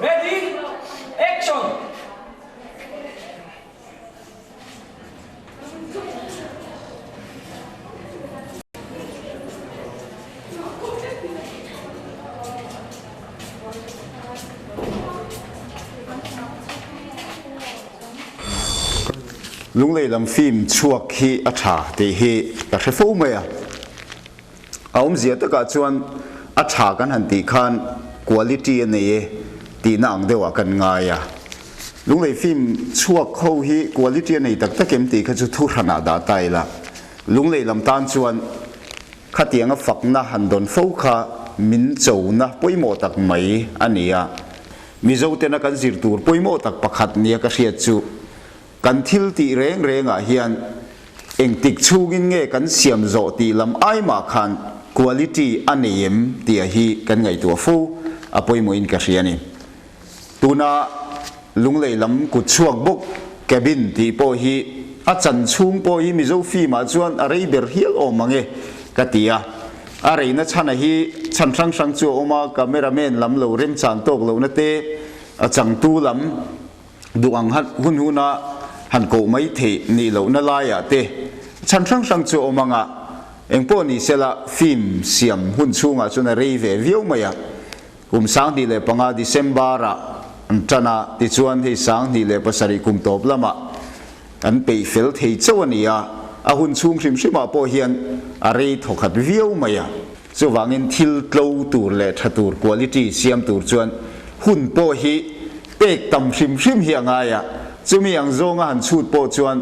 Ready? Action! Lunglei lam film chhuak hi a tha tih hi ka hre fo mai a. A awmzia takah chuan a tha kan han tih khan quality a nei e tihna ang deuhah kan ngai a. Lunglei film chhuak ho hi quality a nei tak tak em tih kha chu thu hranah dah ta ila. Lunglei lam tan chuan khatianga fakna han dawn fo kha min chona pawimawh tak mai a ni a. Mizo tena kan zir tur pawimawh tak pakhat nia ka hriat chu Kan thil tih reng rengah hian engtik chhungin nge kan siam zawh tih lam ai mah khan quality a nei em tih hi kan ngaihtuah fo a pawimawhin ka hria a ni. Tuna Lunglei lam kut chhuak bawk cabin tih pawh hi a chan chhung pawh hi Mizo film ah chuan a rei ber hial awm ang e ka ti a. A reina chhana hi chhan hrang hrang chu a awm a, cameraman lam lo remchan tawk lohna te, a changtu lam, Duh ang hun huna han koh mai theih nih lohna laiah te chhan hrang hrang chu a awm ang a, engpawh ni sela film siam hun chhungah chuan a rei ve viau mai a. Kum 2005 December-ah an tan a, tichuan hei 2007 kum tawp lamah an peih fel thei chauh a ni a, a hun chhung hrim hrimah pawh hian a rei thawkhat viau mai a. Chuvangin thil tlo tur leh tha tur quality siam tur chuan hun pawh hi pek tam hrim hrim hi a ngai a, chumi ang zawnga han chhut pawh chuan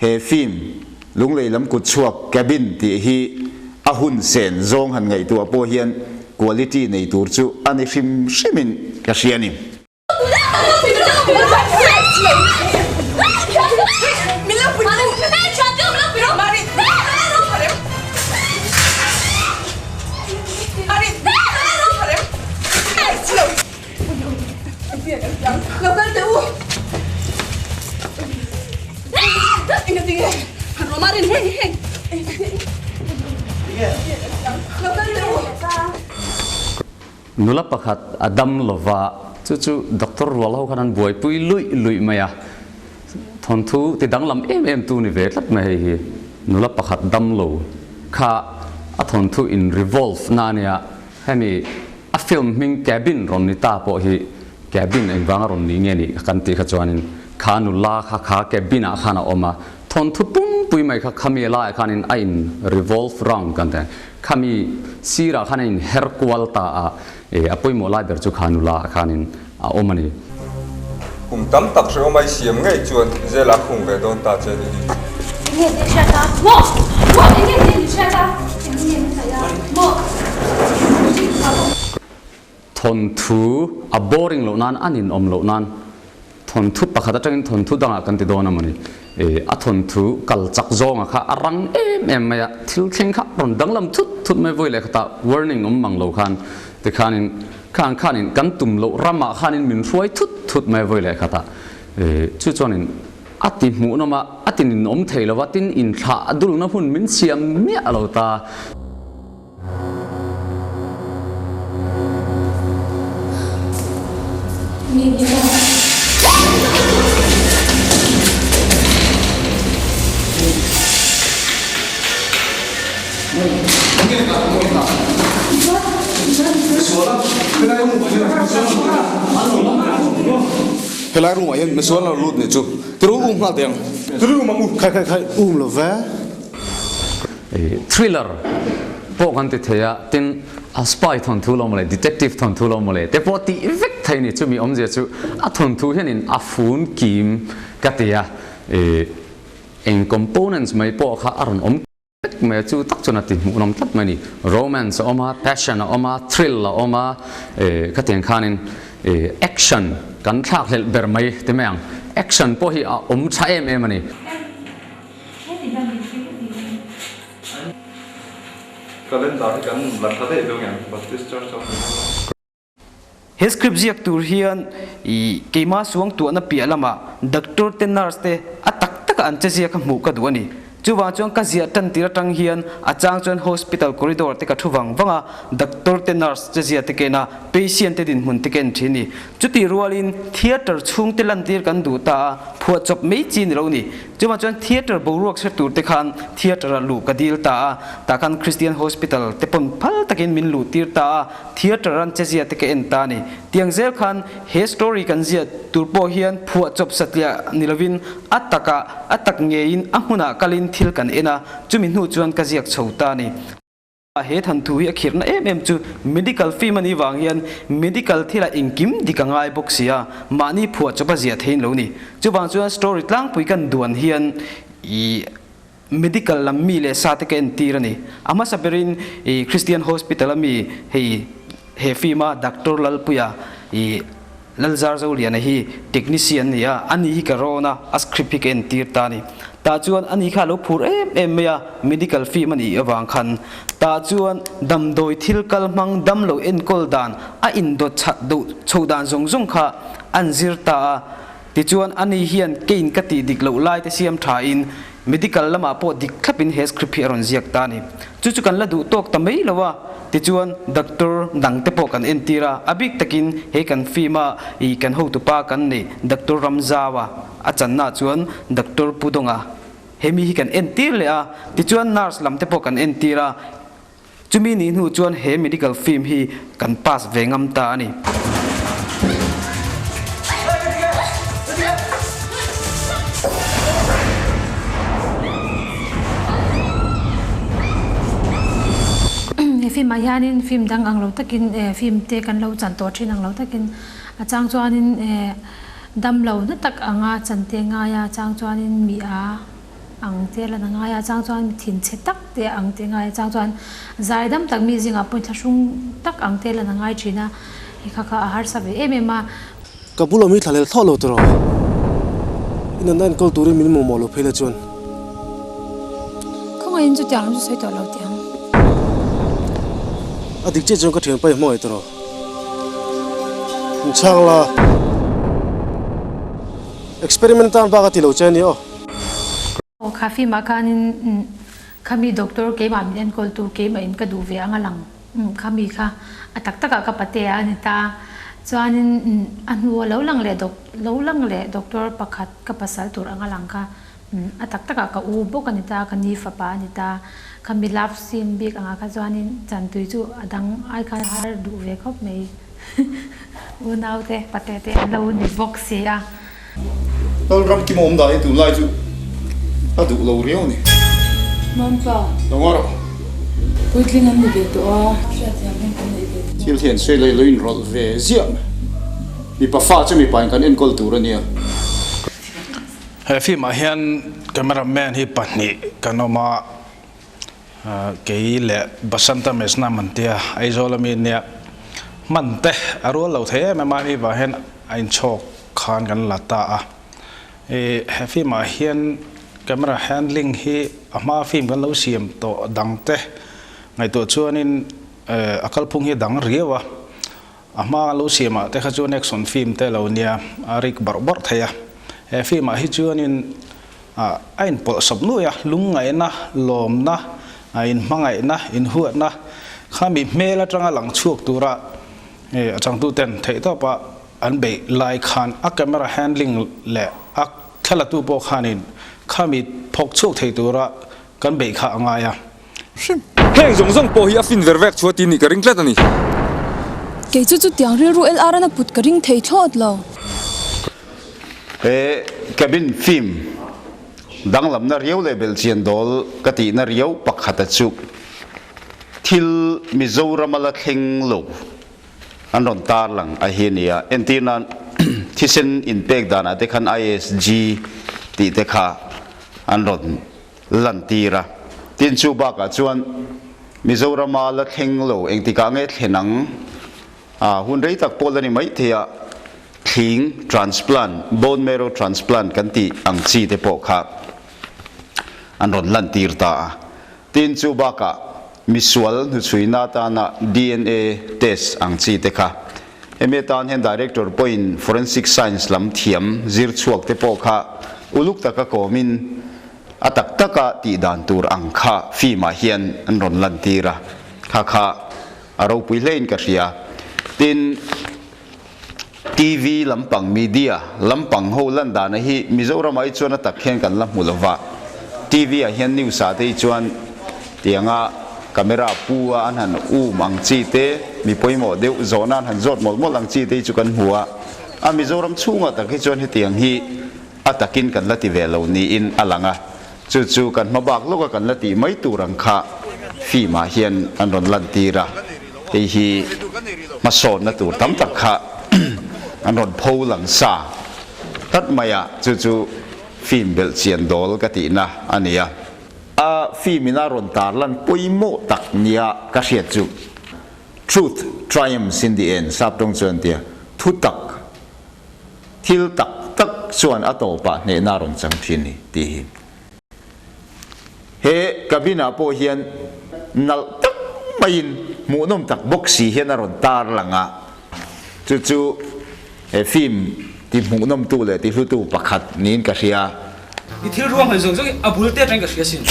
he film Lunglei lam kut chhuak cabin tih hi a hun sen zawng han ngaihtuah pawh hian quality nei tur chu a ni hrim hrimin ka hria a ni. Nula pakhat a dam lova, chu chu doctor rual ho khan an buaipui luih luih mai a, thawnthu ti danglam em em tu ni ve tlat mai hei hi. Nula pakhat dam lo kha a thawnthu in revolve na ania, hemi a film hming cabin rawn ni ta pawh hi cabin engvanga rawn ni nge nih kan tih kha chuanin kha nula kha kha cabin ah khan a awm a, thawnthu pumpui mai kha khami laiah khanin a in revolve round kan ti ang. Khami sirah khan a in her kual ta a, e a pawimawh lai ber chu kha nula ah khanin a awm a ni. Kum tam tak hrehawm ai siam ngei chuan zel a khung ve dawn ta che ni hi. Enge ni hriat a? Maw? Maw? Enge ni hriat a? Enge ni hriat a? Maw? Thawnthu a boring loh nan, a ninawm loh nan thawnthu pakhat atangin thawnthu dangah kan ti dawn a mawni. A thawnthu kal chak zawnga kha a rang em em mai a, thil thleng kha rawn danglam thut thut mai vawi leh khatah warning awm mang lo khan tikhanin khan khanin kan tum loh ramah khanin min hruai thut thut mai vawi leh khatah chu chuanin a ti hmuhnawm a, a ti ninawm thei lo va, tin inthlah a dulna hun min siam miah lo ta. Helai room ah hian misual a lo lut nih chu tiru um nghal teh ang tiru um ang u. Khai khai khai um lo ve. Thriller pawh kan ti thei a, tin a spy thawnthu lo mawle, detective thawnthu lo mawle te pawh tih vek thei a ni. Chumi awmzia chu a thawnthu hianin a fun kim ka ti a, eng components mai pawh kha a rawn awm vek mai a, chu tak chuan a ti hmuhnawm tlat mai a ni. Romance a awm a, passion a awm a, thrill a awm a, khatiang khanin action kan thlakhlelh ber mai ti mai ang, action pawh hi a awm tha em em a ni. Calendar hi kan la thla daih dawn em? Baptist Church of Mizoram. He script ziak tur hian i keimah suangtuahna piah lamah doctor te nurse te a tak tak. taka an chezia kha hmuh ka duh a ni. Chuvang chuan ka ziah tan tir atang hian a chang chuan hospital corridor te ka thu vang vang a, doctor te nurse te zia te ken a, patient te dinhmun te ken thin ni. Chutih rualin theatre chhung te lantir kan duh ta a, phuahchawp mai chi ni lo ni. Chuvang chuan theatre boruak hre tur te khan theatre ah luh ka dil ta a, tah khan Christian hospital te pawn phal takin min luh tir ta a, theatre an che zia te ka en ta a ni. Tiang zel khan he story kan ziah tur pawh hian phuahchawp satliah ni lovin a takah a tak ngeiin a hmunah kalin thil kan en a, chumi hnu chuan ka ziak chho ta a ni. He thanthu hi a khirhna em em chu medical film a nih vang hian medical thilah engkim dik a ngai bawk si a, mahni phuahchawp a ziah theiin lo ni. Chuvang chuan story tlangpui kan duan hian ih medical lam mi leh sa te ka entir a ni. A hmasa berin ih Christian Hospital a mi hei he film a Doctor Lalpuia ih Lalzarzoliana hi technician a ni a, ani hi ka rawn a, a script hi ka entir ta a ni. Tah chuan ani kha a lo phur em em mai a, medical film a nih avang khan. Tah chuan damdawi thil kal hmang damlo enkawl dan a indawt chhat deuh chho dan zawng zawng kha an zir ta a. Tichuan ani hian keiin ka tih dik loh lai te siam thain Medical lamah pawh dik thlapin he script hi a rawn ziak ta a ni. Chu chu kan la duh tawk ta mai lo a, tichuan doctor dang te pawh kan entir a, a bik takin he kan film a i kan hotupa kan neih Doctor Ramzau-a a channa chuan Doctor Pudonga he mi hi kan entir leh a, tichuan nurse lam te pawh kan entir a. Chumi nih hnu chuan he medical film hi kan pass ve ngam ta a ni. He film ah hianin film dang ang lo takin film te kan lo chan tawh thin ang lo takin a chang chuanin damlo na tak anga chan te ngai a chang chuanin mi a ang te lan a ngai a chang chuan mi thinchhe tak te ang te ngai a chang chuan zaidam tak mi zingah pawhin thlahrung tak ang te lan a ngai thin a hei kha kha a harsa ve em em a. Ka bul awm hi thla lel thlawh lo tawh rawh. I nunna enkawl turin min mamawh lo phei la chuan. Khawngaihin chutiang lam chu sawi tawh lo teh ang. A dik chiah chuan ka thianpa i hmangaih tawh rawh. Min chhang la. Experiment tan bak a ti lo che a ni aw. Aw kha film ah khanin khami doctor keimah min enkawl tu keimah in ka duh ve ang a lang khami kha a tak tak ah ka pate a ni ta chuanin a hnu a lo lang leh doc lo lang leh doctor pakhat ka pasal tur ang a lang kha a tak tak ah ka u bawk a ni ta ka ni fapa a ni ta khami love scene bik ang ah kha chuanin chantui chu a dang ai khan har duh ve khawp mai unau te pate te an lo ni bawk si a. Lalram kim awm dan hi tunlai chu a duh lo riau a ni. Mampa. Lo ngaw rawh. Puitling an ni ve tawh a. Hriatthiam hian kan neih ve tawh. Thil thian sawi leh lo inrawlh ve ziah mai. Mipa fa chu mipa in kan enkawl tur a nia. He film ah hian camera man hi pahnih kan awm a, kei leh Basanta Mesna Mantia Aizawl ami nia hman te a rual lo thei em em a, hei vang hian a inchhawk khan kan la ta a. He film ah hian camera handling hi a hma film kan lo siam tawh dang te ngaihtuah chuanin a kalphung hi a dang riau a, a hma kan lo siam ah te kha chuan action film te lo nia a rik bawrh bawrh thei a, he film ah hi chuanin a inpawlh sawp nuai a, lungngaihna, lawmna, inhmangaihna, inhuatna khami hmel atanga lang chhuak tura a changtuten theihtawpa an beih lai khan a camera handling leh a thlalatu pawh khanin khami phawk chhuak thei tura kan beih kha a ngai a. Hrim. Heng zawng zawng pawh hi a fin ver vek chhuat tih nih ka ring tlat a ni. Kei chu chutiang rilru LR-an a put ka ring thei thlawt lo. He cabin film danglamna riau leh belhchian dawl ka tihna riau pakhata chu thil Mizorama la thleng lo an rawn tar lang a hi a ni a, entir nan thisen inpek danah te khan ISG tih te kha an rawn lantir a, tin chu bakah chuan Mizorama la thleng lo engtikah nge thlen ang a, hun rei tak pawh la ni mai thei a, thling transplant, bone marrow transplant kan tih ang chi te pawh kha an rawn lantir ta a. Tin, chu bakah misual hnuchhuina atana dna test ang chi te kha hemi atan hian Director pawhin Forensic Science lam thiam zir chhuak te pawh kha Uluk taka kawmin a tak taka tih dan tur ang kha film ah hian an rawn lantir a, kha kha a ropui hlein ka hria. Tin, TV lampang media lampang ho lan dana hi Mizoramah hi chuan a tak hian kan la hmu lo va, TV ah hian news ah te hi chuan tianga camera pu a an han um ang chi te, mi pawimawh deuh zawhna an han zawt mawlh mawlh ang chi te hi chu kan hmu a, a Mizoram chhungah tak hi chuan hetiang hi a takin kan la ti ve lo niin a lang a, chu chu kan hma bak lawka kan la tih mai tur ang kha film ah hian an rawn lantir a, hei hi hmasawnna tur tam tak kha an rawn pho lang sa tlat mai a, chu chu film belh chian dawl ka tihna a ni a. A film in a rawn tarlan pawimawh tak nia ka hriat chu Truth triumphs in the end sap tawng chuan tia thu tak Thil tak tak chuan a tawpah hnehna a rawn chang thin ni tih hi. He cabin ah pawh hian nalh tak maiin hmuhnawm tak bawk si hian a rawn tar lang a, chu chu he film ti hmuhnawmtu leh ti hlutu pakhat niin ka hria. I thil ruang hmel zawng zawng hi a bul te atangin ka hria sin.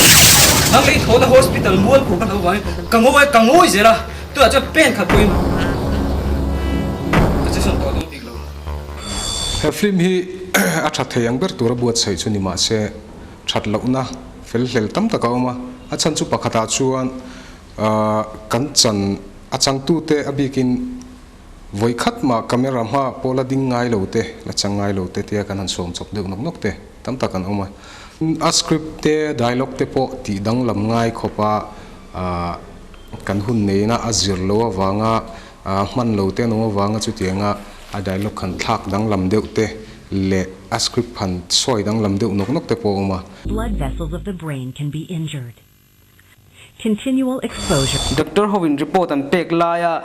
Nang leh i thawhna hospital mual pur ka hlauh vangin ka ngawi ka ngawi zel a, tunah chuan pen khat pawhin ka che sawn tawh dawn bik lo. He film hi a tha thei ang ber tura buatsaih chu ni mahse that lohna fel hlel tam tak a awm a, a chhan chu pakhatah chuan kan chan a changtute a bikin vawi khat mah camera hma pawh la ding ngai lo te, la chang ngai lo te tia kan han sawm chawp deuh nawk nawk te tam tak an awm a. A script te, dialogue te pawh tih danglam ngai khawpa kan hun neina a zir lo avanga hman lo te an awm avanga chutianga a dialogue han thlak danglam deuh te leh a script han sawi danglam deuh nawk nawk te pawh a awm a. Blood vessels of the brain can be injured. Continual exposure. Doctor hovin report an pek laia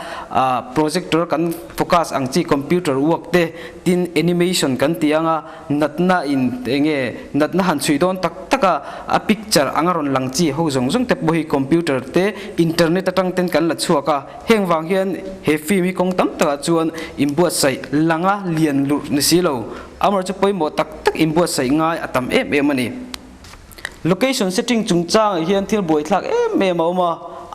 projector kan focus ang chi computer work te tin animation kan tih anga natna in enge natna han chhui dawn tak tak a a picture anga rawn lang chi ho zawng zawng te pawh hi computer te internet atang ten kan la chhuak a. Heng vang hian he film hi kawng tam takah chuan inbuatsaih langa lian lurh ni si lo, amaherawhchu chu pawimawh tak tak inbuatsaih ngai a tam em em a ni. Location setting chungchangah hian thil buaithlak em em a awm a,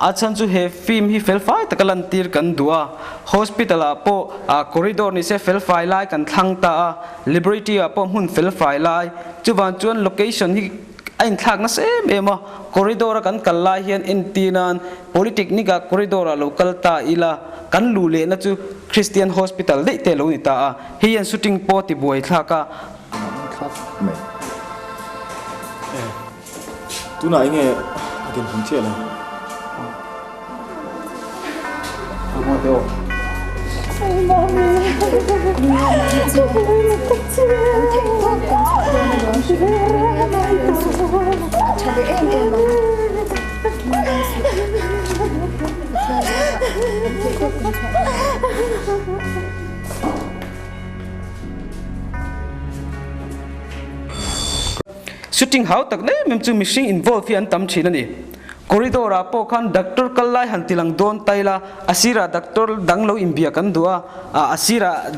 a chhan chu he film hi felfai taka lantir kan duh a, hospital ah pawh corridor ni se felfai lai kan thlang ta a, laboratory ah pawh hmun felfai lai, chuvang chuan location hi A inthlak nasa em em a, corridor a kan kal lai hian entir nan Polytechnic ah corridor ah lo kal ta ila kan luh lehna chu Christian Hospital daih te lo ni ta a, hei hian shooting pawh ti buai thlak a. Thlak mai. E, tunah enge a din hmun chiah lo. Shooting hau tak em em chu mihring involve hi an tam thin a ni. Corridor ah pawh khan doctor kal lai han tilang dawn tai la, a sirah doctor dang lo inbia kan duh a, a sirah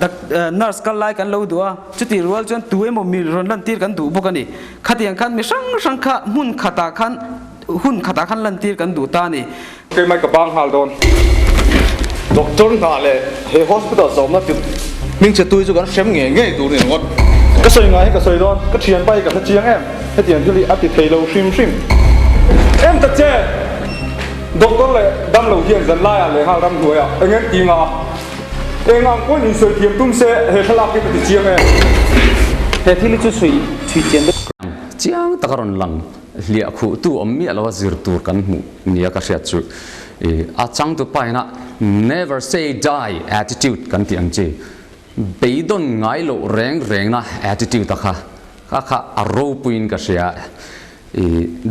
nurse kal lai kan lo duh a, chutih rual chuan tu emaw mi rawn lantir kan duh bawk a ni. Khatiang khan mi hrang hrang kha hmun khatah khan hun khatah khan lantir kan duh ta a ni. Keimah ka bang nghal dawn. Doctor hna leh he hospital zawmna chu hmingchhe tui chu kan hrem ngei ngei tur ni ringawt. Ka sawi ngai hi ka sawi dawn, ka thianpa hi ka hre chiang em, hetiang thil hi a ti thei lo hrim hrim. Em ta che! Doctor leh damlo hian zan laiah leh nghal ramhnuaiah eng en ti nga a, eng ang pawhin insawi thiam tum se he thlalak hi ka ti chiang em. He thil hi chu chhui chhui chian deuh. Chiang taka rawn lang. Hliah khuh tu awm miah lo a zir tur kan hmuh nia ka hriat chu i a changtu pa ina never say die attitude kan tih ang chi beidawn ngai loh reng reng na attitude a kha kha kha a ropui in ka hria i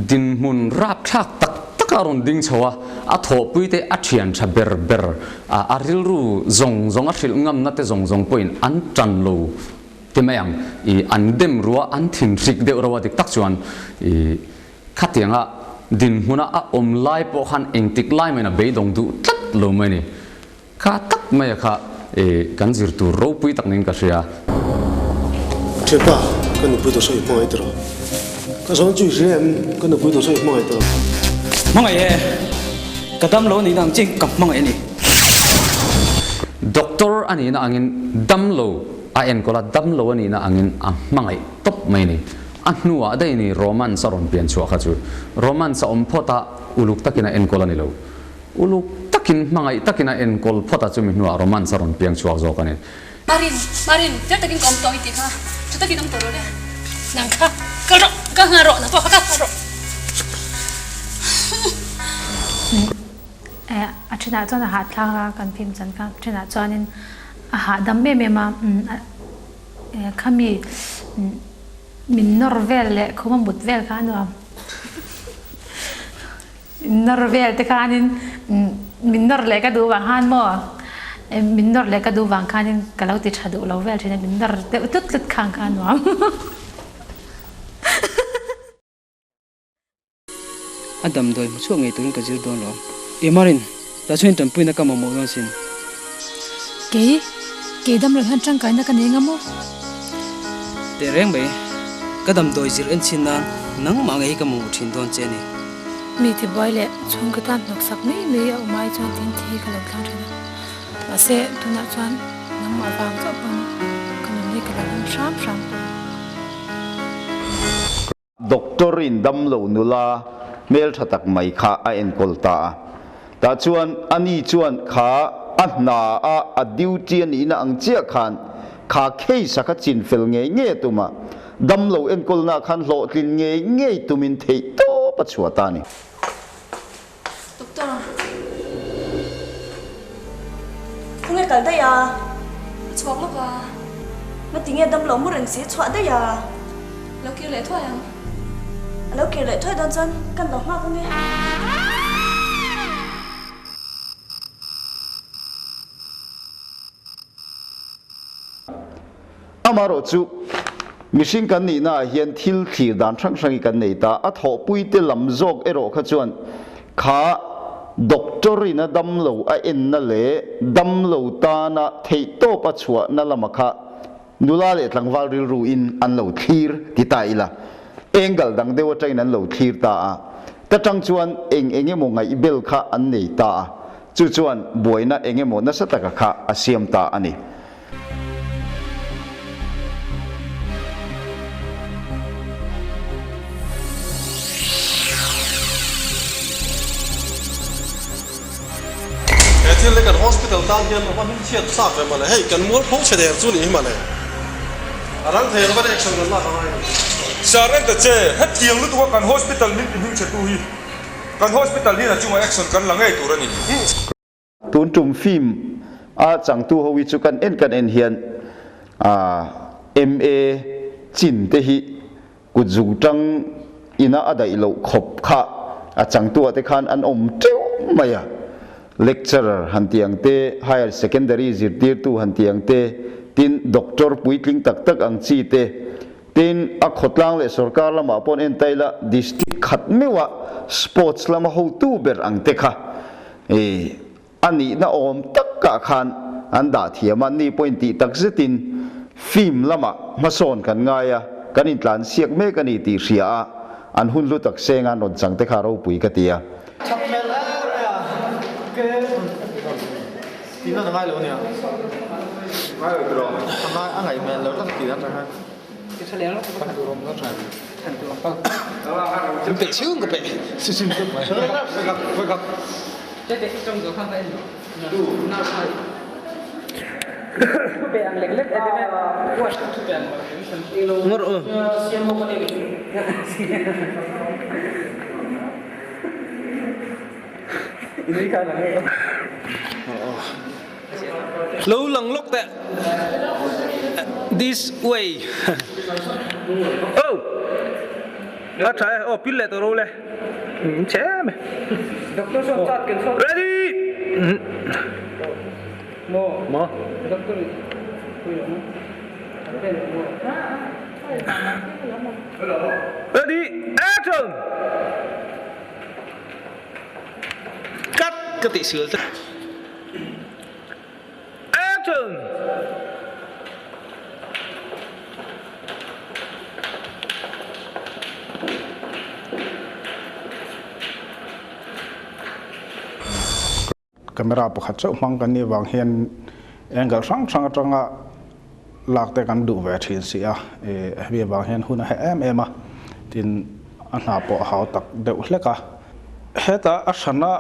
dinhmun rapthlak tak tak a rawn ding chho a a thawhpui te a thian tha ber ber a a rilru zawng zawng a hrilh ngam na te zawng zawng pawhin an tan lo Ti mai ang, i an dem rua an thin hrik deuh reuh a dik tak chuan i khatianga dinhmuna a awm lai pawh khan engtik lai main a beidawng duh tlat lo mai ni. Kha tak maia kha i kan zir tur ropui tak niin ka hria. Thianpa. Ka nupui tur saw i hmangaih tiraw? Ka zawn chu i hria em? Ka nupui tur saw i hmangaih tiraw? Hmangaih e! Ka dam lo nihna ang chiin ka hmangaih a ni. Doctor a nihna angin damlo a enkawl a, damlo a nihna angin a hmangaih tawp mai a ni. A hnuah daih ni romance a rawn pian chhuah kha chu romance a awm phawt a, uluk takin a enkawl a ni lo. Uluk takin hmangaih takin a enkawl phawt a, chumi hnuah romance a rawn piang chhuak zawk a ni. Marin, Marin, fel takin ka awm tawh i tih kha, tha takin awm tawh rawh le. Nang kha, kal rawh, kal nghal rawh, nang pawh kha kal nghal rawh. A thenah chuan a hahthlak a, kan film chan kha, a thenah chuanin a hahdam em em a, khami min nawr vel leh khuma mut vel kha a nuam. Min nawr vel te khanin min nawr leh ka duh vang khan maw min nawr leh ka duh vang khanin ka lo ti tha duh lo vel thin a, min nawr deuh tlut tlut khang kha a nuam. A damdawi hmu chhuak ngei turin ka zir dawn lo. I Marin, tah chuan tanpuina ka mamawh dawn sin. Kei, kei damlo hian tangkaina ka nei nga maw? Teh reng mai, ka damdawi zir en chhin nan nangmah ngei hi ka mamawh thin dawn che a ni. Mi tibuai leh chhungkaw tan hnawksak mai mai a awm ai chuan tin thi ka lo thlang thin a. Mahse, tunah chuan nangmah vang chauh pawn ka nun hi ka lo hmang hram hram tawh. Doctor in damlo nula hmeltha tak mai kha a enkawl ta a. Tah chuan ani chuan kha a hna a a duty a nihna ang chiah khan kha case a kha chinfel ngei ngei a tum a, damlo enkawlna ah khan hlawhtlin ngei ngei tumin theih tawp a chhuah ta a ni. Doctor. Khawnge kal daih a? A chhuak lawk a. Ngati nge damlo mu reng si chhuah daih a? Lo kir leh thuai ang. A lo kir leh thuai dawn chuan kan lo nghak ange. Amaherawh chu, mihring kan nihnaah hian thil thlir dan hrang hrang hi kan nei ta. A thawhpuite lam zawk erawh kha chuan kha doctor in a damlo a enna leh damlo tana theihtawp a chhuahna lama kha nula leh tlangval rilru in an lo thlir ti ta ila. Angle dang deuh atangin an lo thlir ta a. Ta tang chuan eng eng emaw ngaihbel kha an nei ta a. Chu chuan buaina eng emaw nasa taka kha a siam ta a ni. He thil hi kan hospital tan hian a va hming chhiat thlak ve mawle, hei kan mual pho chhe der chu nih hi mawle, a rang thei lo va action kan lak a ngai lo. Sir en ta che, hetiang lutuk a kan hospital min ti hming chhe tu hi, kan hospital hian a chungah action kan la ngei tur a ni. Tun tum film a changtu ho hi chu kan en kan en hian MA chin te hi kut zung tang ina a daih loh khawp kha a changtu ah te khan an awm teuh mai a. Lecturer han tih ang te, higher secondary zirtirtu han tih ang te, tin doctor puitling tak tak ang chi te, Tin, a khawtlang leh sorkar lamah pawh an en ta ila, district khat meuha sports lama hotu ber ang te kha i a nihna awm takah khan an dah thiam a, ni pawhin tih tak zetin film lamah hmasawn kan ngai a, kan intlan siak mek a ni tih hria a, an hun hlu tak senga an rawn chang te kha ropui ka ti a. Chak hmel em mai a, ke tihna a ngai lo a nia. Ngai lo tiraw? A ngai a ngaih hmel lo tak tih atang hian. Lo lang lawk teh this way oh a tha e aw pil leh tawh ro le che em e ready maw ready action. Cut ka tih sual tlat. Action! Camera pakhat chauh hmang kan nih vang hian angle hrang hrang atanga lak te kan duh ve thin si a, hemi avang hian hun a heh em em a, tin a hna pawh a hau tak deuh hlek a. Heta a hrana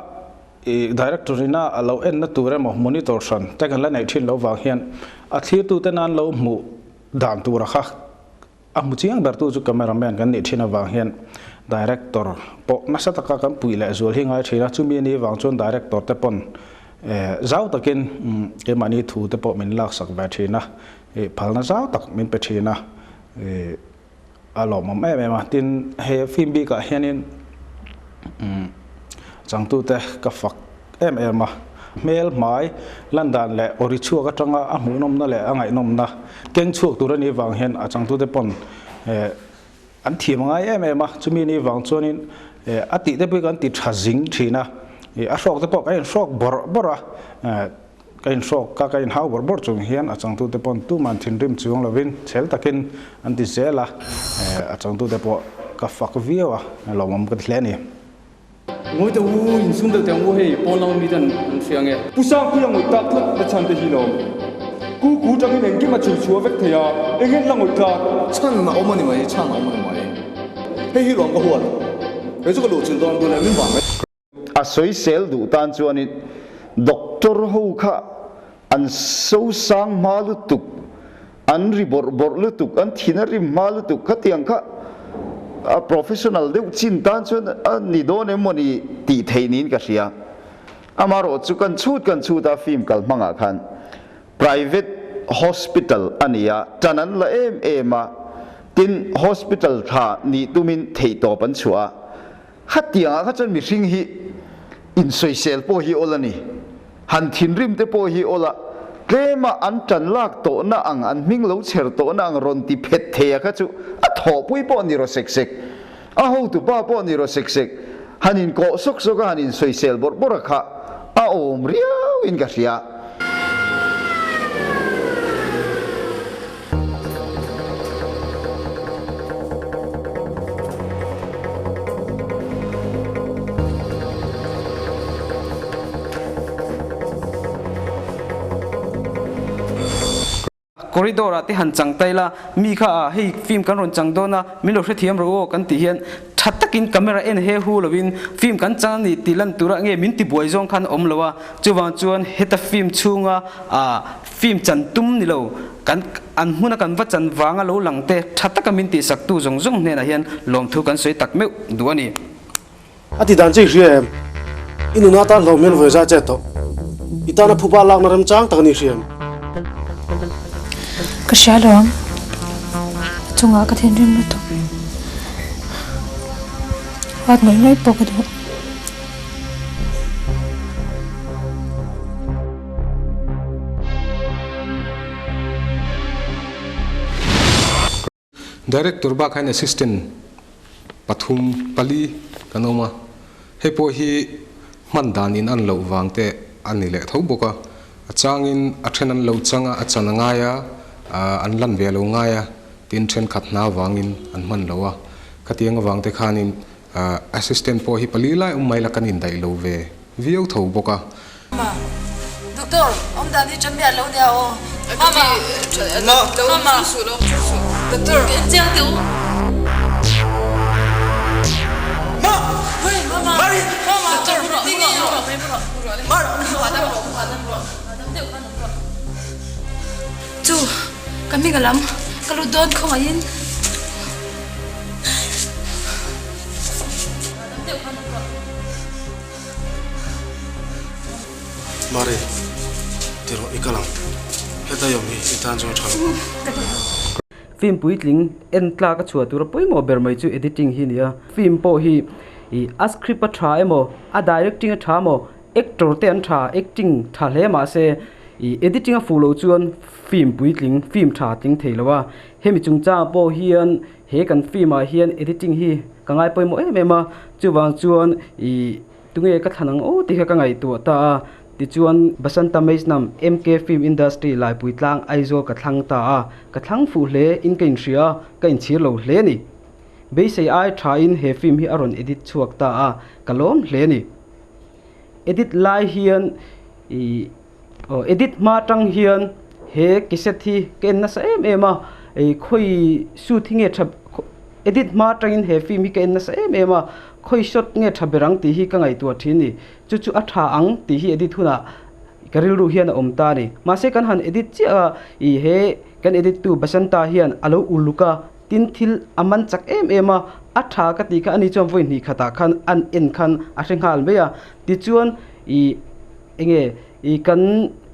i director ina a lo enna tur emaw monitor hran te kan la neih thin lo vang hian a thlirtute nan lo hmuh dan tura kha A hmu chiang bertu chu cameraman kan nih thin avang hian director pawh nasa taka kan puih leh zual hi ngai thin a, chumi a nih vang chuan director te pawn zau takin keimahni thu te pawh min laksak ve thin a, phalna zau tak min pe thin a, a lawmawm em em a. Tin, he film bikah hianin changtute ka fak em em a, hmel hmai lan dan leh aw ri chhuak atanga a hmuhnawmna leh a ngaihnawmna keng chhuak tur a nih vang hian a changtute pawn an thiam ngai em em a, chumi ni vang chuanin a tih te pawh kan ti tha zing thin a, a hrawk te pawh kan inhrawk bawrh bawrh a, ka inhrawk a ka inhau bawrh bawrh chung hian a changtute pawn tuman thinrim chuang lovin chhel takin an ti zel a, a changtute pawh ka fak viau a, lawmawm ka ti hle a ni. Ngawi te u, insum deuh teh ang u hei, pawn lama mite an hria nge? Pu Sangpuia ngawih tak tlat na chhan te hi lawm. Ku ku tangin engkim a chhui chhuah vek thei a, engin la ngawih tlat. Chhan a awm a ni mai, chhan a awm a ni mai. Hei hi lawm ka huat. Kei chu ka luh chilh dawn duh leh min vang mai. A sawisel duh tan chuanin doctor ho kha an so sang hma lutuk, an ri bawrh bawrh lutuk, an thin a rim hma lutuk khatiang kha a professional deuh chin tan chuan a ni dawn em mawni tih theih niin ka hria. Amaherawh chu kan chhut kan chhut a film kal hmangah khan private hospital a ni a, tan an la em em a, tin hospital tha nih tumin theihtawp an chhuah a, Khatiangah kha chuan mihring hi insawisel pawh hi awl a ni. Han thinrim te pawh hi awl a, tlema an tan lak tawhna ang, an hming lo chher tawhna ang rawn ti phet thei a kha chu a thawhpui pawh ni rawh sek sek, a hotupa pawh ni rawh sek sek, han inkawh sawk sawk a han insawisel bawrh bawrh a kha a awm riauin ka hria. Corridor ah te han chang ta ila, mi kha ah hei film kan rawn chang dawn a, min lo hrethiam rawh u aw kan tih hian tha takin camera en he hu lovin film kan chang a ni tih lan turah nge min tibuai zawng khan a awm lo a, chuvang chuan heta film chhunga ah Film chan tum ni lo, kan an hmuna kan va chan vanga lo lang te tha taka min tihsak tu zawng zawng hnenah hian lawmthu kan sawi tak meuh duh a ni. A ti dan che i hria em? I nuna tan hlauh hmel vawi zai che tawh. I tana phuba lakna remchang tak a ni hria em? Ka hria lo ang. A chungah ka thinrim lutuk. Huat ngawih ngawih pawh ka duh. Director bak hian assistant pathum pali kan awm a, hei pawh hi hman dan in an loh vang te a ni leh tho bawk a, a changin a then an lo chang a, a chan a ngai a, an lan ve lo ngai a, tin thenkhat hna vangin an hman lo a, khatiang avang te khanin Assistant pawh hi pali lai awm mai la kan indaih lo ve viau tho bawk a. Mama, Doctor, awm dan hi tha miah lo nia aw. Mama, Mama, Doctor, ka en chiang teh u. Ma, Mama, Mama, Doctor, Chu, ka hming a lam, ka lut dawn khawngaihin. Mari, ti rawh i kal ang. Hetlai awm hi i tan chuan a tha lo. Film puitling en tlak a chhuah tura pawimawh ber mai chu editing hi a ni a. Film pawh hi a script a tha emaw, a directing a tha emaw, actor te an tha, acting tha hle mah se editing a fuh loh chuan film puitling, film tha tling thei lo a. Hemi chungchangah pawh hian he kan film ah hian editing hi ka ngai pawimawh em em a, chuvang chuan ih tunge ka thlan ang aw tih kha ka ngaihtuah ta a, tichuan Basanta Meisnam MK Film Industry Laipui tlang Aizawl ka thlang ta a, ka thlang fuh hle in ka inhria a, ka inchhir lo hle a ni. Beisei ai tha in he film hi a rawn edit chhuak ta a, ka lawm hle a ni. Edit lai hian. Ih aw edit hma atang hian he cassette hi ka en nasa em em a, ih khawi shoot hi nge tha edit hma atangin he film hi ka en nasa em em a, khawi shot nge tha ber ang tih hi ka ngaihtuah thin a ni. Chu chu a tha ang tih hi edit hunah ka rilru hian a awm ta a ni. Mahse kan han edit chiah a, ih he kan edit tu Basanta hian a lo uluk a, tin thil a man chak em em a, a tha ka tih kha ani chuan vawi hnih khatah khan an en khan a hre nghal mai a. Tichuan ih enge ih kan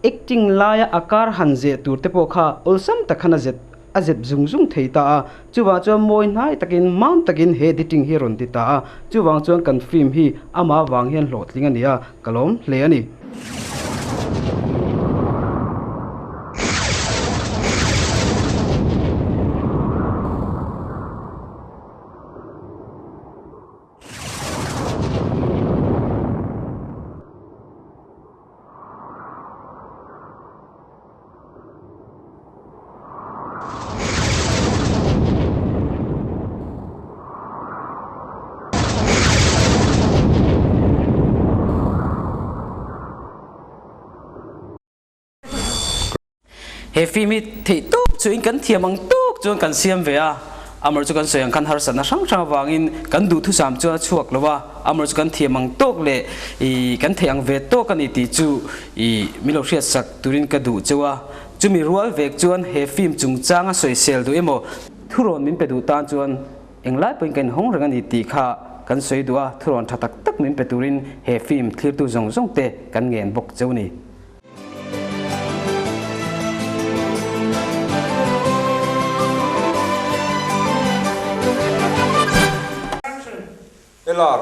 acting laia a kar han zeh tur te pawh kha awlsam tak khan a zet a zep zung zung thei ta a, chuvang chuan mawi hnai takin mam takin he editing hi a rawn ti ta a, chuvang chuan kan film hi amah vang hian hlawhtling a ni a, ka lawm hle a ni. He film hi theih tawp chuin kan thiam ang tawk chuan kan siam ve a, amar chu kan sawi ang khan harsatna hrang hrang avangin kan duhthusam chuan a chhuak lo a, amar chu kan thiam ang tawk leh ih kan theih ang ve tawk a ni tih chu ih min lo hriatsak turin ka duh cheu a, chumi rual vek chuan he film chungchanga sawisel duh emaw thurawn min pe duh tan chuan englai pawhin ka inhawng reng a ni tih kha kan sawi duh a, thurawn tha tak tak min pe turin he film thlirtu zawng zawng te kan ngen bawk cheu a ni. LR,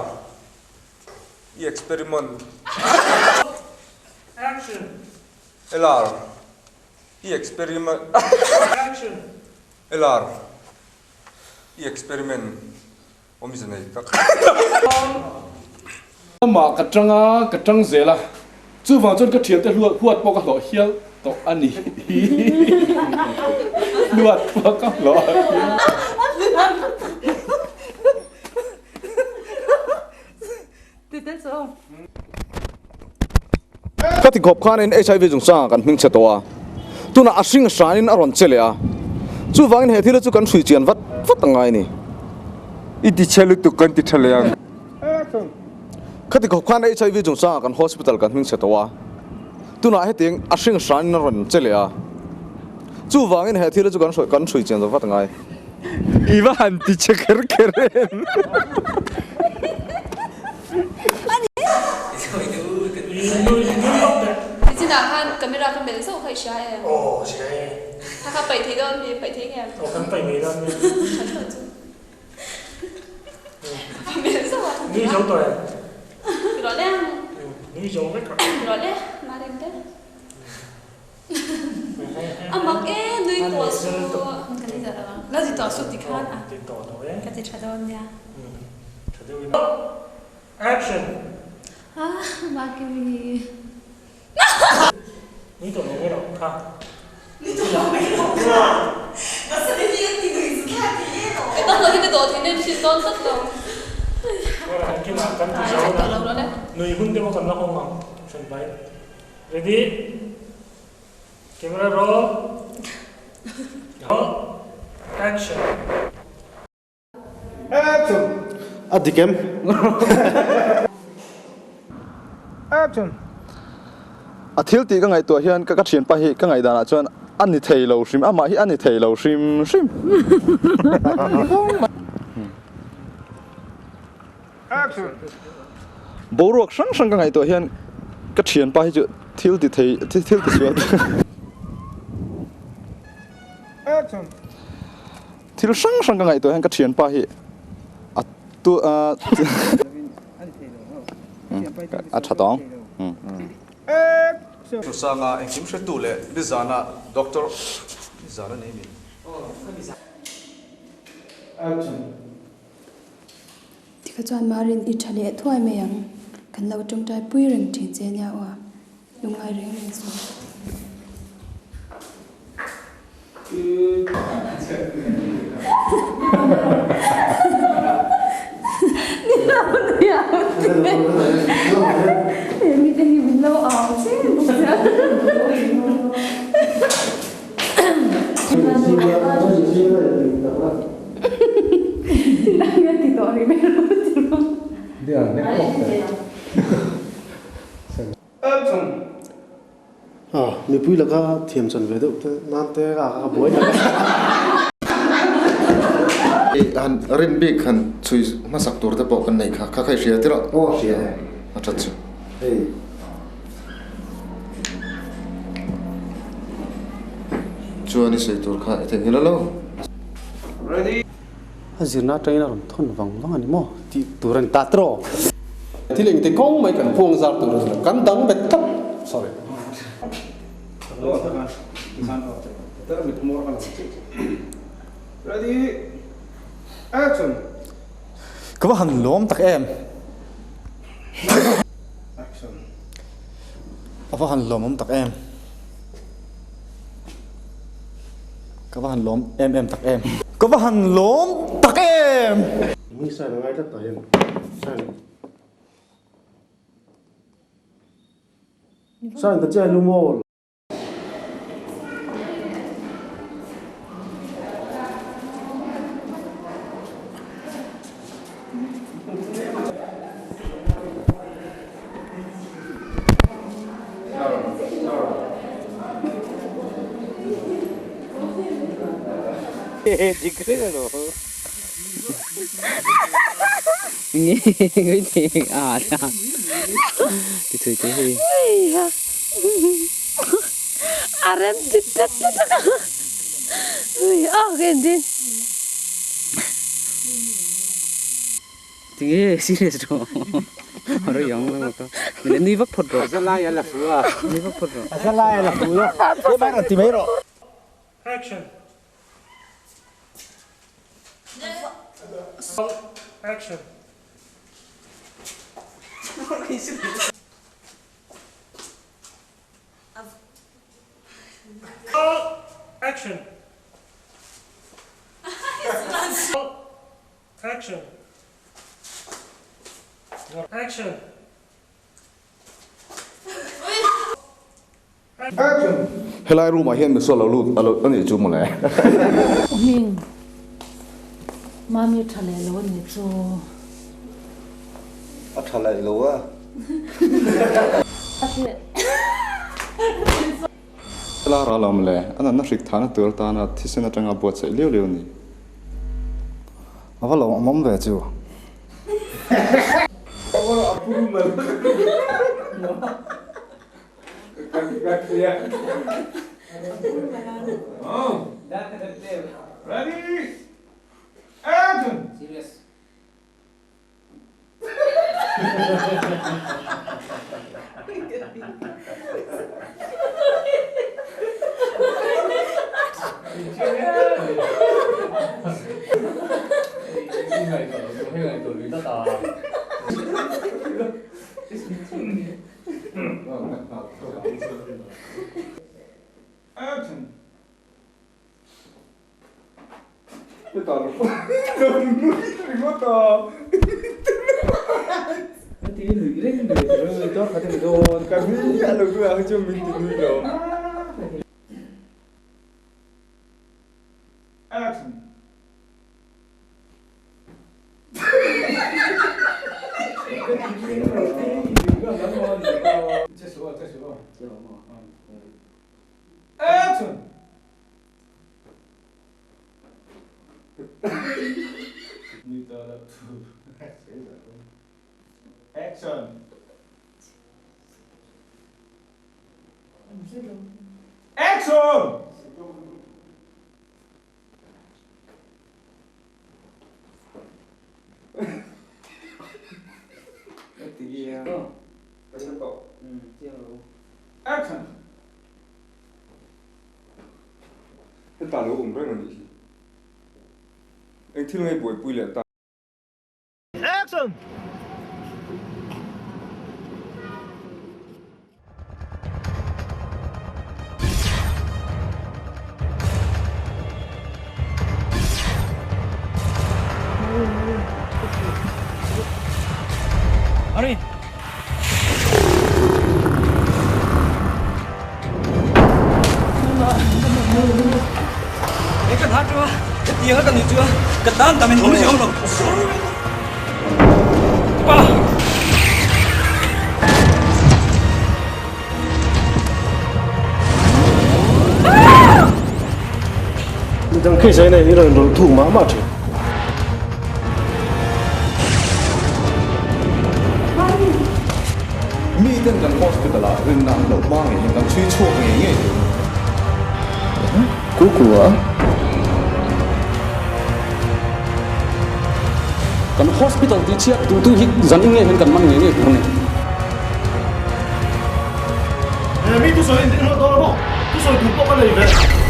I experiment. LR, I experiment. LR, I experiment. Awmze nei tak. Amah ka tang a, ka tang zel a, chuvang chuan ka thiante hluat huat pawh ka hlawh hial tawh a ni. Hluat pawh ka hlawh hial. Ka ti khawp khanin HIV chungchangah kan hming chhe tawh a, tunah a hring hranin a rawn che leh a, chuvangin he thil hi chu kan hrui chian vat vat a ngai a ni. I ti chhe lutuk kan ti tha leh ang. Ka ti khawp khan HIV chungchangah kan hospital kan hming chhe tawh a, tunah hetiang a hring hranin a rawn che leh a, chuvangin he thil hi chu kan kan hrui chian vat a ngai. I va han ti chhe kher kher em? Nichinah khan camera kha melh zauh kha i hria em? Aw hria e. Kha kha paih thei dawn mi, paih thei ngem? Aw kan paih ngei dawn mi. Tha tha chu. Ka melh zauh a. Nui zo tawh em? Ti rawh le ang. Nui zo vek rawh. Ti rawh le, Marin te. A mak e, nui tawh suh. Ka ti tawh lo ang. Lo ti tawh suh ti khan a. Ka ti tha dawn nia. Tha deuh in. Action! Ah, Makimi. Nui tawh lo mai rawh kha. Nui tawh lo mai rawh kha. Pasal hi an ti nui zu thla ti e lo. Ka dam lo hi ka dawh thei nen hrilh dawn tlat lo. Kawrah kan kinah kan ti zo na. Nui hun te pawh kan la hawng ang. Hran bai. Ready? Camera roll. Roll. Action. Action! A dik em? Action! A thil tih ka ngaihtuah hian ka ka thianpa hi ka ngaihdanah chuan a ni thei lo hrim, amah hi a ni thei lo hrim hrim. Action! Boruak hrang hrang ka ngaihtuah hian ka thianpa hi chu thil ti thei thil ti sual. Action! Thil hrang hrang ka ngaihtuah hian ka thianpa hi a tu a a tha tawng. Chusanga engkim hretu leh nizana Doctor nizana nei mi. Tikha chuan Marin i tha leh thuai mai ang, kan lo tawngtai pui reng thin che nia aw. Lungngai reng reng suh. Ni lo ni ang. He mite hi min lo au che bawk. Mipui laka thiam chan ve deuh te nan te a ka buai tak a. Han rin bik han chhui hmasak tur te pawh kan nei kha, kha kha i hria tirh a? Aw hria e. A that chu. Hei. Chuan i sawi tur kha i theihnghilh a lo. Ready. A zirna atangin a rawn thawn vang vang a ni maw tih tur a ni ta tiraw? Thil engte kawng mai kan phuang zar tur a ni lo, kan dang bet tlat. Sorry. Ready. Action. Ka va han lawm tak em? Action. A va han lawmawm tak em? Ka va han lawm em em tak em? Ka va han lawm tak em? Mi sign a ngai tlat tah hian sign sign ta chiah lu maw? Action. Action. Action. Action. Action. Helai room ah hian misual lo lut a lo a nih chu mawle. U Hming, Mami tha leh lo a nih chu. A tha leh lo a. Hela ral awm le, a natna hrik thahna tur atana thisen atanga buatsaih liau liau a ni. A va lo awm ve chu. Ready? Action! Serious. Action! Action! Action! Action! Action! Action! Hetah lo awm reng a nih hi. Eng thil ngei buaipui leh ta. Action! Ari! Ka tha chu a, ka tiang a ka nih chu a, ka tan dam in awm zia awm lo. Pa! Midang case ah hian i rawn rawlh thuk mah mah thin. Mi ten kan hospital ah rinna an lo hma ngei hian kan chhui chhuak ngei ngei tur a ni. Kuku a. Kan hospital tih chhiat duh tu hi zan in ngei hian kan man ngei ngei tur a ni. He mi thusawi in ring hlawh dawn a maw? Thusawi tur pawh ka nei ve.